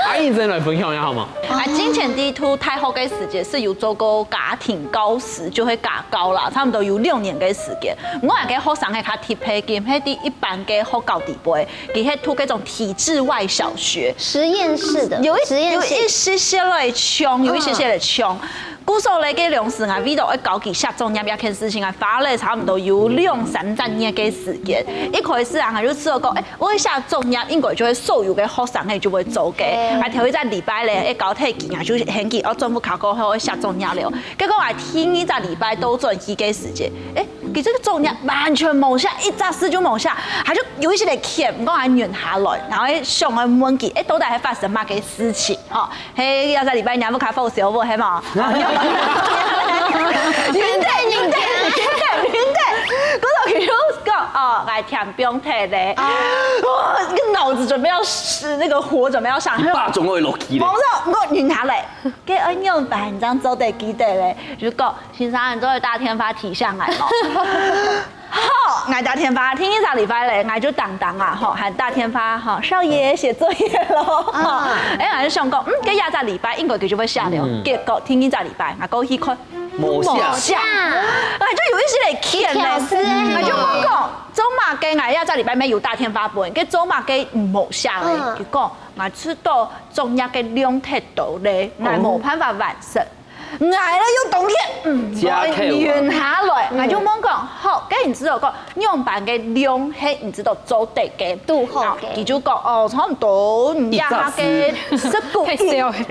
阿英真來分享一下好嗎？啊，之前在讀大學个時節係有做過家庭教師，就係家教啦，差不多有六年个時間。𠊎个學生係較特別个，係第一般个學校底背，佢係讀該種體制外小學。實驗室的，有一，實驗室。有一息息仔像，有一息息仔像。故所咧，該量時啊，為著愛教佢寫作業這件事情啊，花了差毋多有兩三隻月个時間。一開始啊，𠊎就試著講，欸，𠊎寫作業應該就係所有个學生仔就會做个。啊，頭一隻禮拜咧，愛交代佢啊，就喊佢哦，轉屋下過後愛寫作業了。結果啊，第二隻禮拜倒轉去个時節，欸， 佢這個作業完全無寫，一隻字就無寫，佢就有一息仔譴，毋過還忍下來，然後想愛問佢，欸，到底係發生麼个事情？吼，係，這隻禮拜你有較好笑無？係無？認得，認得，認得，認得。故所佢就講，哦，𠊎添放忒咧。哇，那個腦子準備要是那個火準備要上，一百種會落去咧。無錯，毋過忍下來，該愛仰般正做得記得咧？就講 先生，你做得打電話提醒𠊎哦。好，𠊎打電話，第二隻禮拜咧，𠊎就當當啊，吼，還打電話，吼，少爺寫作業咯。欸，𠊎就想講，嗯，該這隻禮拜應該佢就會寫了。結果第二隻禮拜，𠊎過去看，無寫。無寫。𠊎就有一息仔譴咧，𠊎就問講，做麼个𠊎這隻禮拜乜有打電話分，該做麼个無寫咧？佢講，𠊎知道作業个量忒多咧，𠊎無辦法完成。 𠊎咧又當譴，嗯，忍下來，𠊎就問講，好，該你知道講，仰般个量係你知道做得个？堵好个。佢就講，哦，差毋多，嗯，這下个十九億，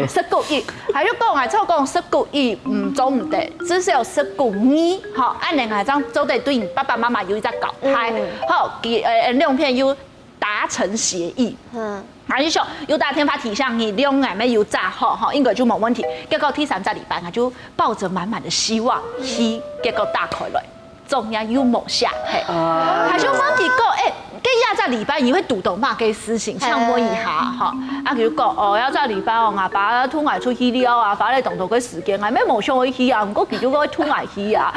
十九億，佢就講，𠊎就講十九億，嗯，做毋得，至少十九億，吼，恁樣𠊎正做得對你爸爸媽媽有一隻交代，好，佢，呃，兩片有達成協議。嗯。 𠊎就想，有打電話提醒你，量𠊎乜有紮好，吼，應該就無問題。結果第三隻禮拜，𠊎就抱著滿滿的希望去，結果打開來，作業又無寫，係。佢就問佢講，欸，該這隻禮拜你會堵著麼个事情？請問一下，吼。啊，佢就講，哦，這隻禮拜哦，𠊎爸渡𠊎出去尞啊，花了當多个時間，𠊎乜無想愛去啊，毋過佢就會渡𠊎去啊。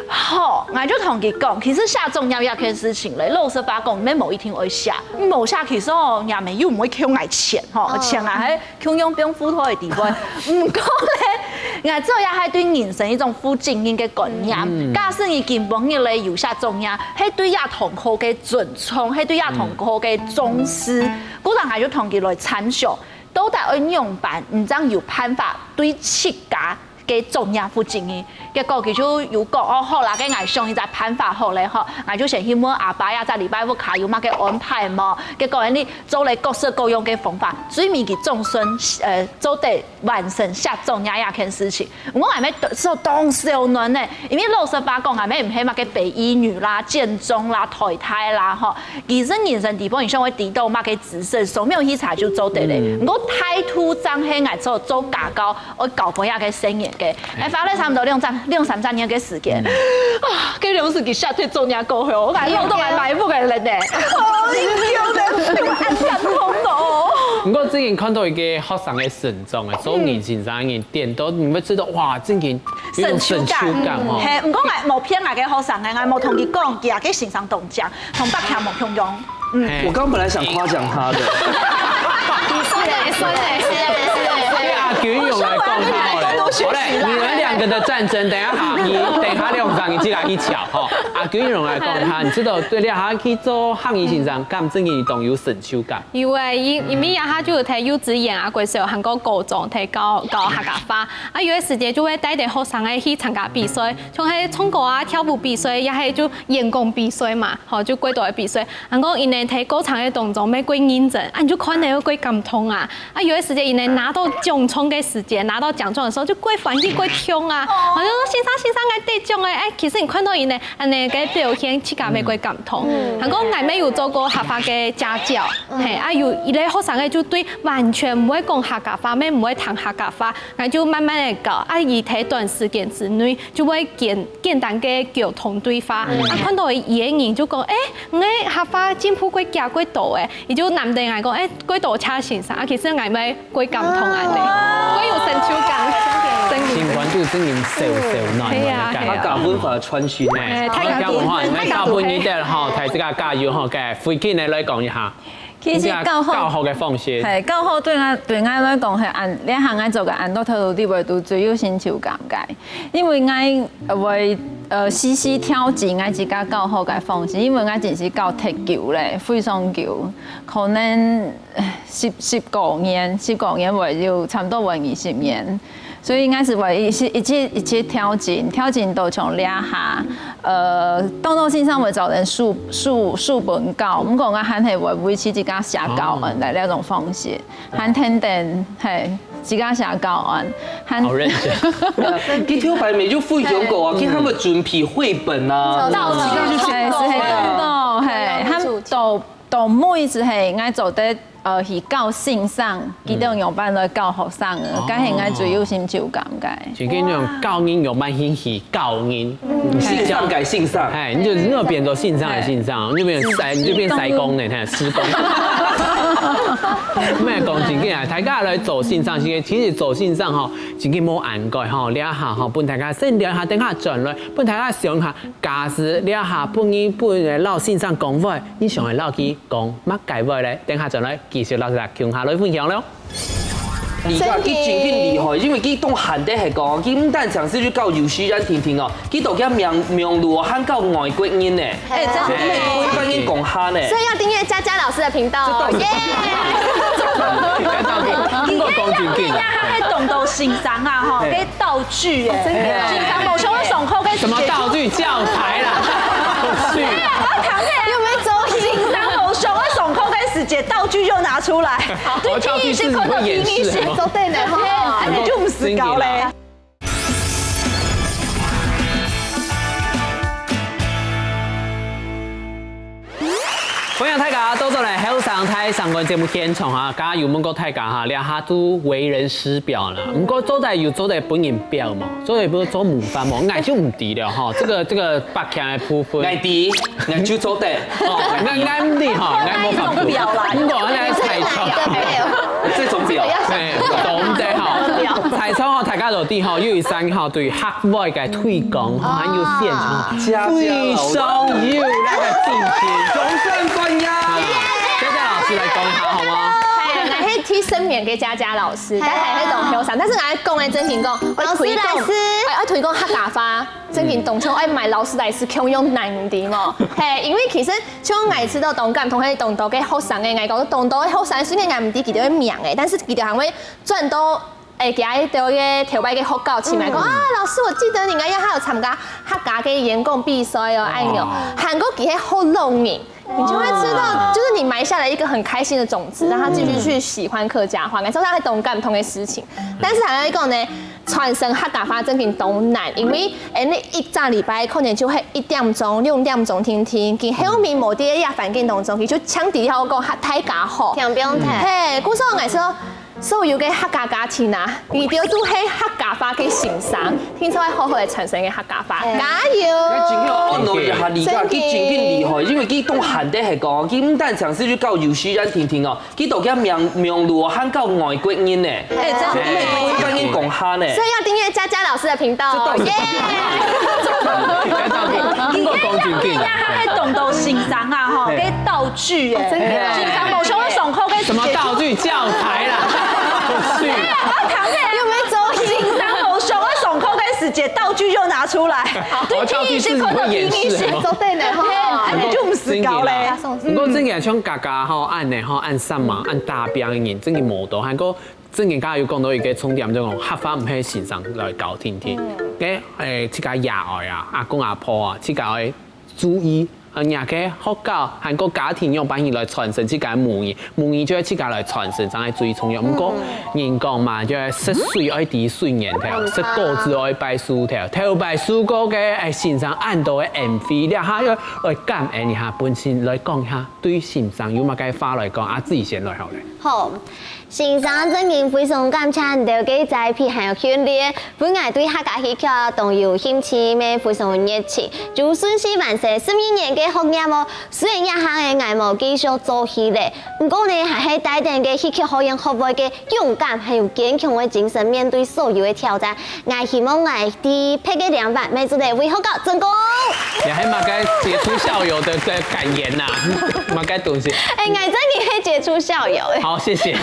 好，𠊎就同佢講，其實寫作業這件事情咧，老實話講，乜無一定愛寫。 無寫其實哦，若姆又毋會扣𠊎錢吼，錢啊，係共樣放戶頭个地方。毋過咧，𠊎主要係對人生一種負責任个觀念。假使你今晡日咧有寫作業，係對這同學个尊重，係對這同學个重視。故所𠊎就同佢來參詳，到底愛仰般，你正有辦法對自家 个作業負責任。結果佢就有講，哦，好啦，該𠊎想一隻辦法好咧，吼，𠊎就先去問阿爸，這隻禮拜屋下有麼个安排無？結果呢，做了各式各樣个方法，最尾佢總算，呃，做得完成寫作業這件事情。毋過𠊎乜受當受難呢，因為老實話講，𠊎乜毋係麼个北一女啦、建中啦、台大啦，吼，其實人生地方你想愛知道麼个知識，掃描去查就做得咧。毋過態度正係𠊎做做家教 愛教分這个細人个。欸，花了差毋多兩三，兩三隻月个時間。啊，該量時佢寫忒作業過後，𠊎弄到𠊎買屋个人呢。哦，你叫人，你會恁感動哦。毋過最近看到一個學生个成長，欸，做人先生个點到，你會知道，哇，真个有一種成就感哦。係，毋過𠊎無騙𠊎个學生个，𠊎無同佢講，佢个先生當靚，同別人無共樣。 我剛本來想誇獎他的，你是嘞，是嘞，是嘞，是嘞。對阿君勇來講他好了。好嘞，你們兩個的戰爭，等一下哈，你等一下兩場，你自家去瞧哈。阿君勇來講他，你知道對了哈，去做客語先生，感覺你當有成就感。有誒，因因為啊，他就有在幼稚園啊，國小還過高中，在教教客家話。啊，有的時間就會帶點學生誒去參加比賽，像係唱歌啊、跳舞比賽，也係就演講比賽嘛，吼，就過多个比賽。 人講佢等在過程个當中，乜過認真，啊，你就看了又過感動啊。啊，有的時間佢等拿到獎狀个時間，拿到獎狀的時候就過歡喜過暢啊。我就說先生先生，𠊎得獎誒，哎，其實你看到佢等恁呢个表現，自家乜過感動。人講𠊎乜有做過客話个家教，嘿，啊有一類學生个就對完全毋會講客家話，乜毋會聽客家話，𠊎就慢慢个教，啊，佢在短時間之內就會簡簡單个溝通對話。啊，看到佢个人就講，哎。 𠊎客話進步過加過多誒，佢就難得𠊎講，誒，過多謝先生，啊，其實𠊎乜過感動恁呢，過有成就感，真个。心肝肚真个燒燒暖暖个感覺。客家文化个傳承。哎，客家文化，哎，教分你等吼，大家加油吼，該慧君呢來講一下。其實教學，教學个方式。係，教學對𠊎對𠊎來講係恁，這項𠊎做个恁多頭路裡背都最有成就感个，因為𠊎會呃，時時調整𠊎自家教學个方式，因為𠊎真係教忒久咧，非常久，可能十十過年，十過年會有差毋多會二十年，所以𠊎係會一直一直一直調整，調整到像這下，呃，當多先生會做成書書書本教，毋過𠊎還係會維持自家寫教案个這種方式，還天天係自家寫教案，還好認真。佢頭擺面就分享過啊，佢還會準備繪本啊，道具係係係，係，係，他們都都每一次係，𠊎做得呃去教先生，佢兜樣般來教學生个，該係𠊎最有成就感个。就跟那種教人有慢性去教人，先生改先生，哎，你就你就變做先生个先生，你就變師，你就變師公呢，嘿，師公。毋係講正經啊，大家來做先生，其實其實做先生吼，正經無恁該吼，這下吼，分大家先聊一下，等下轉來，分大家想一下，假使這下分你分老先生講話，你想愛老佢講麼个話咧？等下轉來繼續老師共下來分享咯。而家佢正經厲害，因為佢當閒得係講，佢毋單淨係去教幼稚園定定哦，佢都叫名名路還教外國人呢，哎，真的。外國人講下呢。所以要訂閱佳佳老師的頻道哦，耶！你講正經人家還會懂得先生啊，吼，嘿該道具哎，先生無想要上課該時節什麼道具教材啦？又沒走先生無想要上課該時節道具又拿出來，對，第一是看到第一是我道具是會演示的嗎做對的哈。哎，你就毋使搞咧。歡迎大家倒轉來後生大聲公節目現場哈，剛剛有問過大家哈，這下都為人師表啦，毋過做得有做得分人表無？做得分做模範無？𠊎就毋知了哈，這個這個八強的部分。𠊎知，𠊎就做得，哦，𠊎𠊎毋知哈，𠊎無辦法。表啦毋過𠊎來猜測。這種表，哎，懂得哈。猜測哈，大家都知哈，有一三哈對客話个推廣哈，還有現場哈，佳佳老師非常有那個信心。總算翻呀！佳佳老師來講一下好嗎？哎，𠊎係替身邊个佳佳老師，但係係當後生，但是𠊎講个正經講，愛推廣，老師，老師哎，愛推廣客家話，正經當像愛買老師來是共樣難的嘛。嘿，因為其實像𠊎知道當感動，係當多个學生个，𠊎講當多个學生，雖然𠊎毋知佢兜个名个，但是佢兜還會轉到。哎，佢兜个頭擺个學校，起來講啊，老師，我記得你，𠊎也還有參加客家个演講比賽哦，哎喲，還過佢係學老人，你就會知道，就是你埋下了一個很開心的種子，讓他繼續去喜歡客家話，感受到很多感動的事情。但是還有一個呢，傳承客家話正經當難，因為哎，那一隻禮拜可能就會一點鐘、兩點鐘聽聽，佢後面無在這環境當中，佢就強調要講客大家好。聽不用聽。嘿，故所𠊎說，所有个客家家庭啊，你兜都係客家話个先生，聽說愛好好个傳承个客家話，加油！今日安到一下，而家佢正經厲害，因為佢當閒得係講，佢毋單淨係去教幼稚園定定哦，佢都叫名名路還教外國人呢，哎，真的。外國人講下呢。所以要訂閱佳佳老師的頻道哦，耶！你講正經人家還會懂得先生啊，吼，該道具哎，先生無想要上課該時節什麼道具教材啦？又沒走先生無想要上課該時節道具又拿出來，對，第一是看到第一是，做對的哈。哎，你就毋使搞咧。毋過正經像家家吼，恁呢吼，恁生嘛，恁打拚个人，正經無多。還過正經剛剛有講到一個重點，就講客話毋係先生來教定定，該誒，自家爺哀啊、阿公阿婆啊，自家愛注意。呃，若个學校還過家庭樣般形來傳承自家母語，母語就係自家來傳承，正係最重要。毋過人講嘛，就係食水愛知水源頭，食果子愛拜樹頭。頭擺樹哥个誒先生恁多个恩惠，這下要愛感恩一下，本身來講一下，對先生有麼个話來講，阿志先來好咧。好，先生正經非常感謝你兜个栽培還有訓練，分𠊎對客家戲曲當有興趣，也非常熱情，就順勢完成十二年个學業哦。雖然這下个𠊎無繼續做戲咧，毋過呢，還係帶等个戲曲學院學會个勇敢還有堅強个精神，面對所有个挑戰。 𠊎希望𠊎在別个兩萬每週个為學校成功。你還蠻該傑出校友的的感言呐，蠻該東西。哎，𠊎真的係傑出校友哎。好，謝謝。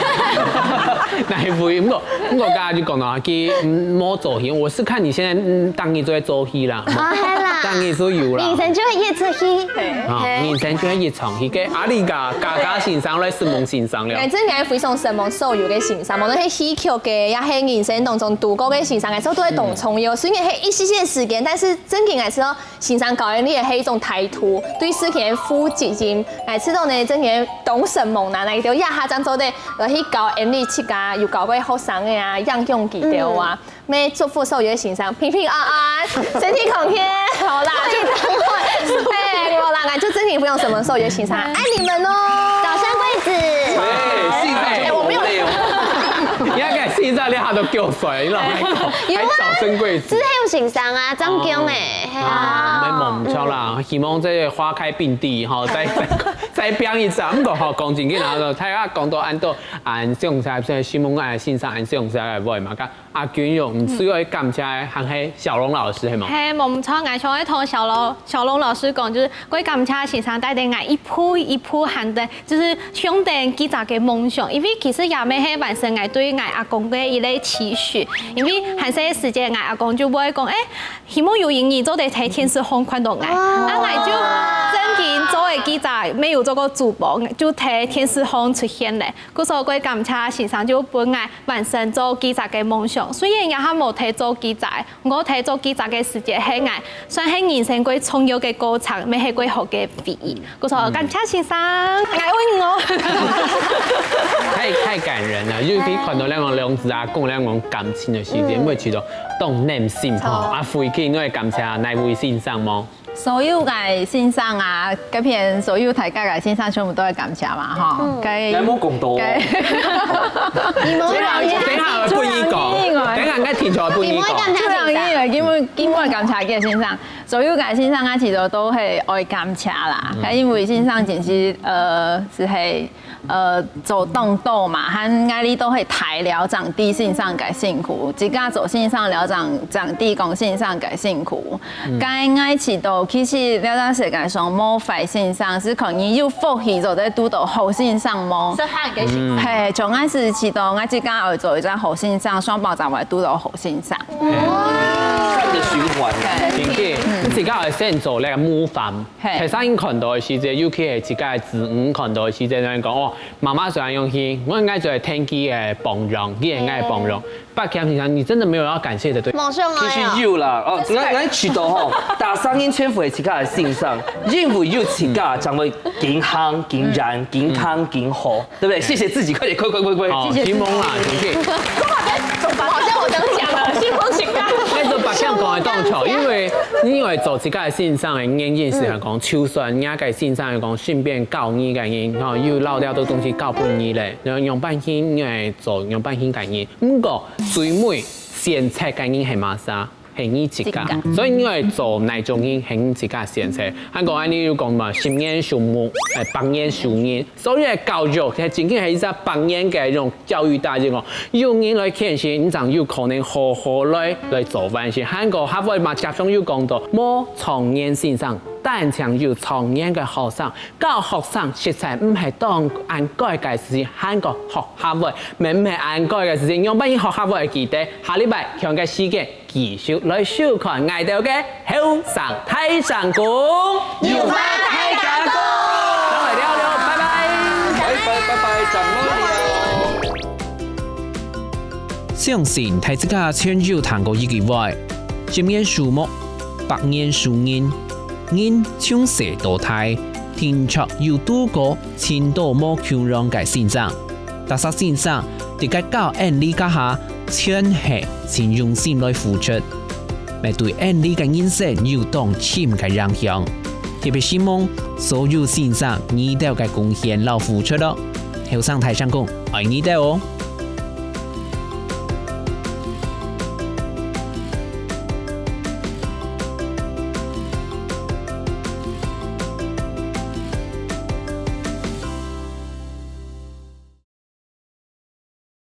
那一位，不過不過剛剛就講到啊，佢嗯無做戲，我是看你現在嗯當你都在做戲啦。啊，係啦，當然係有啦。人生就係一齣戲。啊，人生就係一場戲，該阿里嘎嘎先生來承蒙先生了。哎，真个非常承蒙所有个先生，無論係戲曲个，也係人生當中度過个先生，𠊎都會當重要。雖然係一息息時間，但是真个𠊎知道先生教𠊎个係一種態度，對事情負責任。𠊎知道呢，真个當承蒙啦，𠊎就這下正做得來去教𠊎自家有教過學生个啊，影響佢兜啊。 乜祝福所有个先生平平安安，身體康健，好啦，就，哎，好啦，𠊎就真个非常承蒙所有个先生，愛你們哦。早生貴子。哎，現在哎，我沒有你該現在你還都夠帥，你老還搞，有啊，還早生貴子。之後有先生啊，正經哎，係啊。啊，沒錯啦，希望這個花開遍地哈，再再再變一次，毋過吼，講真个，然後大家講到恁多，恁想在，希望哎先生恁想在會嘛， 阿君哦，你除了感謝還係小龍老師，係無？係，無毋著，𠊎想愛同小龍，小龍老師講，就係愛感謝先生帶等𠊎一步一步行等，就係向等自家个夢想。因為其實也乜係完成𠊎對𠊎阿公个一個期許。因為還細个時節，𠊎阿公就會講，哎，希望有一日做得在電視項看到𠊎。啊，𠊎就正經做个記者，乜有做過主播，就在電視項出現了。 故所愛感謝先生就分𠊎完成做記者个夢想。雖然這下無在做記者，毋過在做記者个時節係𠊎算係人生最重要个過程，乜係最好个回憶。故所感謝先生，𠊎愛你哦。太太感人了，就可以看到兩個兩子啊，講兩種感情个時節，嗯。會覺得當暖心吼。著。啊，回去你會感謝哪位先生無？ 所有个先生啊，該片所有大家个先生全部都愛感謝嘛，吼。嗯。該，該無講到哦。該，你無感謝。等一下，等一下，分你講。除了你以外。等一下，應該停下來分你講。你無感謝先生。除了你以外，基本，基本感謝个先生，所有个先生啊，其實都係愛感謝啦。嗯。該因為先生真係，呃，係係 呃，做當多嘛，還𠊎俚都係大了正知先生个辛苦，自家做先生了正，正知講先生个辛苦。嗯。該𠊎試著，其實這個世界上無壞先生，係看你有福氣做得堵著好先生無？係還个辛苦。嗯。係，像𠊎係試著，𠊎自家愛做一隻好先生，雙寶正會堵著好先生。哇。善的循環。對。真个，嗯。你自家愛先做那個模範。 係。學生看到个時節，尤其係自家个子女看到个時節，就會講，哦，媽媽雖然用去，𠊎應該做得聽佢个榜樣，佢係𠊎个榜樣。係。八強先生，你真的沒有要感謝的對？馬上來啊。其實有啦，哦，𠊎，𠊎試著吼，大聲音全部係自家个先生，因為有自家正會緊行、緊遠、緊強、緊好。 對不對？謝謝自己，快點，快，快，快，快。好，謝謝。承蒙啦，承蒙。好像我得獎了，承蒙自家。該做八強講个當著，因為，因為做自家个先生个原因係講，就算人家个先生講，順便教你个人，吼，又老了个東西教分你咧，然後樣般去，你會做樣般去个人。毋過，最尾選擇个人係麼儕？ 係你自家。自家。所以你愛做哪種人，係你自家選擇。還過恁樣有講嘛，十年樹木，哎，百年樹人。所以教育，係真正係一隻百年个一種教育大計哦。有人來牽線，你正有可能好好來，來做翻身。還過客話嘛，接上有講到，無長年先生，單淨有長年个學生。教學生實在毋係當恁該个事情，還過學客話，乜毋係恁該个事情。樣般去學客話，記得下禮拜共樣个時間 繼續來收看𠊎兜个後生大聲公。有話大家講。等下聊聊，拜拜。拜拜，拜拜，正來聊。相信大自家全有聽過一句話：十年樹木，百年樹人。人從細到大，定著有堵過 盡多無共樣个先生。逐儕先生，在該教𫣆俚該下，全係盡用心來付出，乜對𫣆俚个人生有當深个影響。特別希望所有先生，你兜个貢獻摎付出哦。後生大聲公，愛你兜哦！